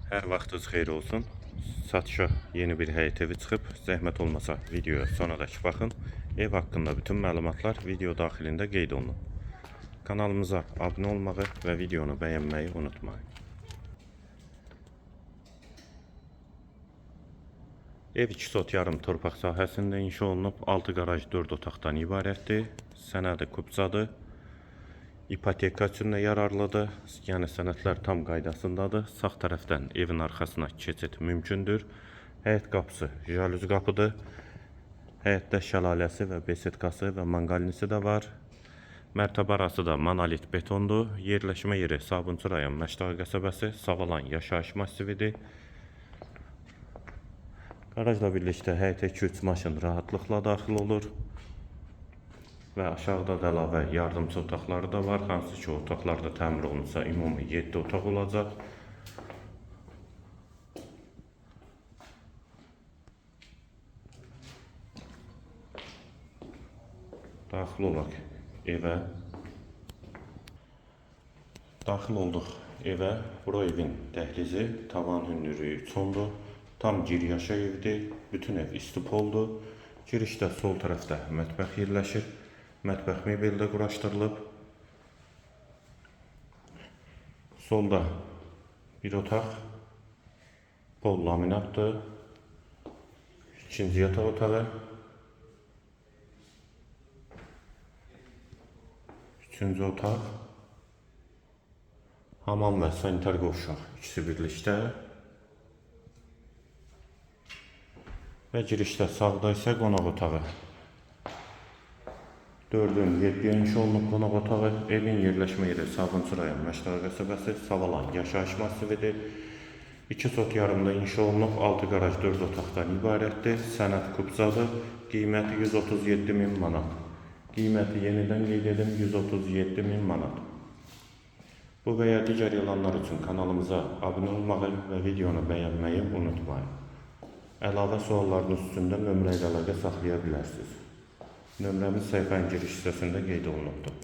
Hər vaxtınız xeyir olsun. Satışa yeni bir həyət evi çıxıb. Zəhmət olmasa videoya sonadək baxın. Ev haqqında bütün məlumatlar video daxilində qeyd olunub. Kanalımıza abunə olmağı və videonu bəyənməyi unutmayın. Ev 2 sot yarım torpaq sahəsində inşa olunub. 6 qaraj 4 otaqdan ibarətdir. Sənədi kupçadır. İpoteka üçün də yararlıdır. Yəni sənədlər tam qaydasındadır. Sağ tərəfdən evin arxasına keçid mümkündür. Həyət qapısı jalüz qapıdır. Həyətdə şəlaləsi və besetkası və manqalnisi də var. Mərtəbə arası da monolit betondur. Yerləşmə yeri Sabunçu rayon Məştağı qəsəbəsi, Savalan yaşayış massividir. Qarajla birlikdə həyətə 2-3 maşın rahatlıqla daxil olur. Və aşağıda da əlavə yardımçı otaqları da var. Hansı ki, otaqlar da təmir olunsa ümumi 7 otaq olacaq. Daxil olaq evə. Daxil olduq evə. Bura evin dəhlizi, tavan hündürlüyü 3 ondur. Tam gir-yaşa evdir. Bütün ev istipoldur. Girişdə sol tərəfdə mətbəx yerləşir. Mətbəx mebeli də quraşdırılıb. Solda bir otaq, pol laminatdır. İkinci yataq otağı. Üçüncü otaq. Hamam və sanitar qovşaq ikisi birlikdə. Və girişdə sağda isə qonaq otağı. 4-ün 7-yə inşa olunub qonaq otağı. Evin yerləşmə yeri Sabunçu rayon Məştağı qəsəbəsi, Savalan yaşayış massividir. 2 sot yarımda inşa olunub, 6 qaraj 4 otaqdan ibarətdir. Sənəd kupçadır. Qiyməti 137 min manat. Qiyməti yenidən qeyd edim, 137 min manat. Bu və ya digər elanlar üçün kanalımıza abunə olmağı və videonu bəyənməyi unutmayın. Əlavə suallarınız üçün də nömrə ilə əlaqə saxlaya bilərsiniz. Nömrəmiz səhifənin giriş hissəsində qeyd olunubdur.